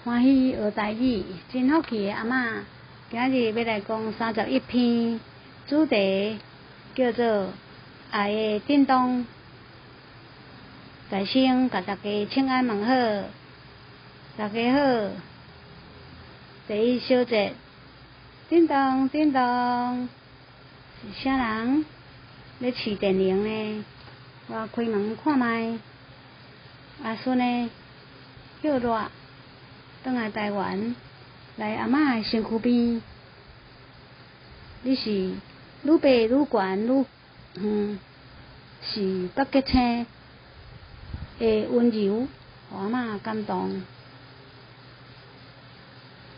歡喜學台語，真福氣的阿嬤，今日欲來講31篇，主題叫做愛的振動。在先共大家請安問好，大家好。第一小節，叮當叮當，是啥人咧飼電鈴呢？我開門看覓，阿孫呢？歇熱，轉來台灣，來阿嬤的身軀邊。你是愈爬愈懸愈遠，是北極星的溫柔，予阿嬤感動。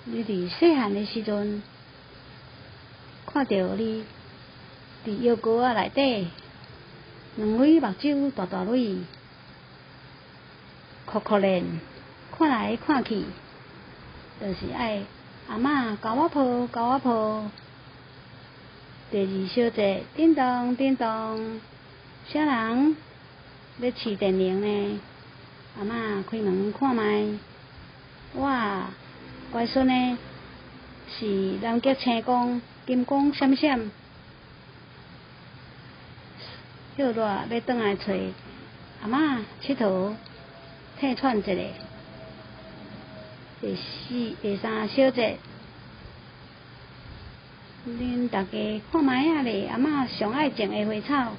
你佇細漢的時陣，看著你佇藥膏仔內底，兩蕊目睭大大蕊，可可憐，看來看去，就是愛阿嬤共我抱，共我抱。第二小節，叮當叮當，啥人咧飼電鈴呢？阿嬤開門看覓，哇！乖孫呢，是南極星光，金光閃閃。歇熱欲轉來揣阿嬤𨑨迌，退喘一下。第四、第三小節，恁逐家看覓仔咧，阿嬤上愛種的花草，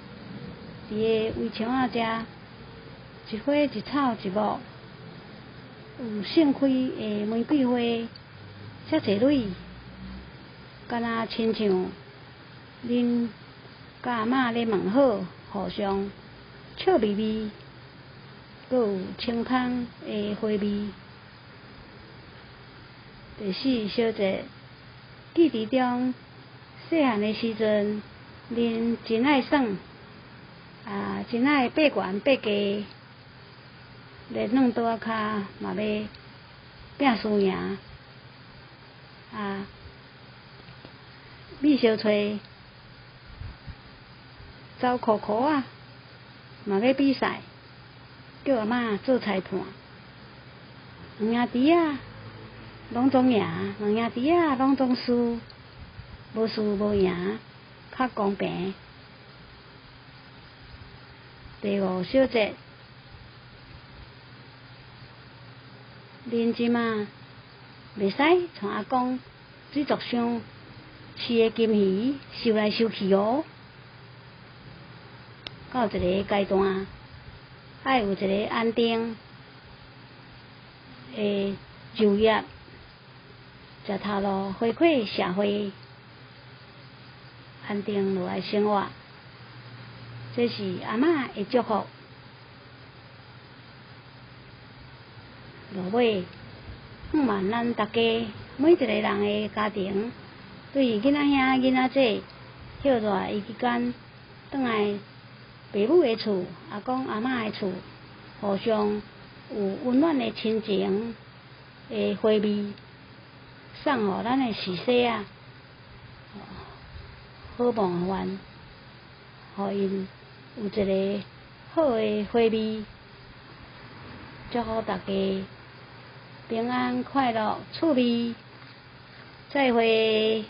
佇个圍牆仔遮，一花一草一木，有盛開的玫瑰花，遮濟蕊，敢若親像恁佮阿嬤咧問好，互相笑眯眯，閣有清香的花味。第四小節，記憶中細漢的時陣，恁真愛耍，啊，真愛爬懸爬低，連軟桌仔跤嘛欲拚輸贏，啊，覕相揣，走箍箍仔，嘛欲比賽，叫阿嬤做裁判。兩兄弟仔攏總贏，兩兄弟仔攏總輸，無輸無贏，較公平。第五小節，恁這馬袂使像阿公水族箱飼的金魚，泅來泅去哦。到一个階段，愛有一个安定的就業，食頭路回饋社會，安定落來生活，這是阿嬤的祝福。落尾，向望咱逐家每一个人的家庭，對囡仔兄、囡仔姊歇熱伊期間，轉來爸母的厝、阿公阿嬤的厝，互相有溫暖的親情的回味，送予咱的序細仔，好夢幻，予𪜶有一个好的回味，祝福大家平安快樂趣味，再會。